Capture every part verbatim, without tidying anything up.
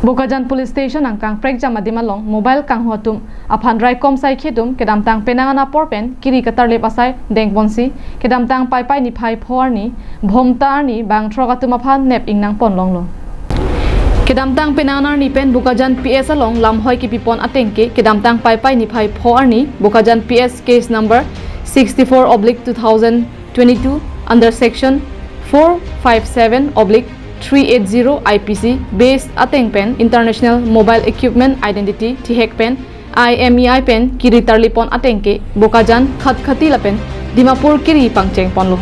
Bokajan Police Station angkang prekjam adim along mobile kanghu atum aphan raikom saikhi atum kedamtang penang an apor pen kiri katarlip asai dengponsi kedamtang Paipai niphai pho arni Bhomta arni bang throk atum aphan nep ingnang ponlonglo. Kedamtang penang an arni pen Bokajan P S along lamhoi kipipon ateng ke kedamtang Paipai niphai pho arni Bokajan P S case number sixty-four oblique two thousand twenty-two under section four five seven oblique three eight zero I P C based ateng pen international mobile equipment identity thihek pen I M E I pen kiri tarlipon ateng ke Bokajan, Khatkhati lapen Dimapur kiri pangcheng ponlo.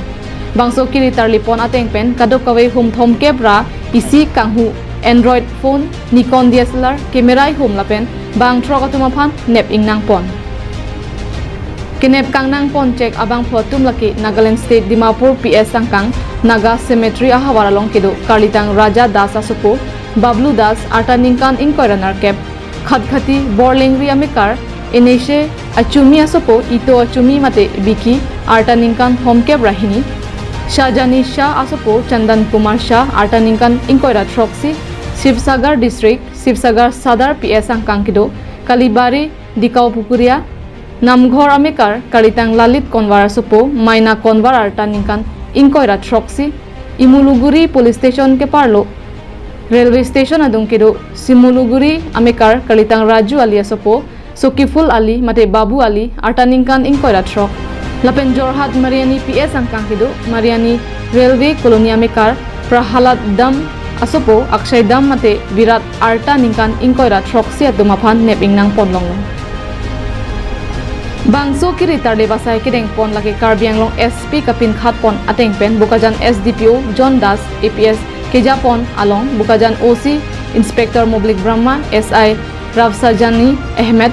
Bangso kiri tarlipon ateng pen kadokave hum thomkep ra isi kanghu Android phone, Nikon D S L R camera ihum lapen bang throk atum aphan nep ingnang pon. Kenep kangnang pon chek abangphu atum lake Nagaland State Dimapur P S angkang Naga Cemetery ahavar along kedo karlitang Raja Das asopo, Bablu Das, arta ningkan ingkoi ra nerkep, Khatkhati Borlengri amekar Eneshe Achumi asopo, Ito Achumi mate Biki, arta ningkan thomkep ra hini, Shahjani Shah asopo, Chandan Kumar Shah, arta ningkan ingkoi ra throksi, Sibsagar District, Sibsagar Sadar P S angkang kedo Kalibari Dikau Pukuria, Namghor amekar karlitang Lalit Konwar asopo, Maina Konwar, arta ningkan ingkoi ra throksi, Imuluguri Police Station keparlo Railway Station adung kedo Simuluguri amekar karlitang Raju Ali asopo, Sokiful Ali mate Babu Ali, arta ningkan ingkoi ra throk. Lapen Jorhat Mariani P S angkang kedo Mariani Railway Colony amekar Prahalad Dam asopo, Akshay Dam mate Virat, arta ningkan ingkoi ra throksi atum aphan nep ingnang ponlonglo. Bangso kiri tarlip asai kedengpon lake Karbi Anglong S P kapinkhat pon ateng pen Bokajan S D P O John Das, A P S kejapon along Bokajan O C Inspector Moblik Brahma, S I Rafsajani Ahmed,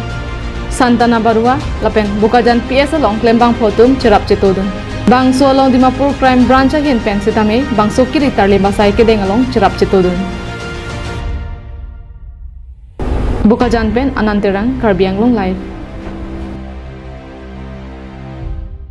Santana Barua lapen Bokajan P S along klembangphu atum cherap chetodun. Bangso along Dimapur Crime Branch ahin pen setame bangso kiri tarlip asai kedeng along cherap chetodun. Bokajan pen Anand Terang, Karbi Anglong Live.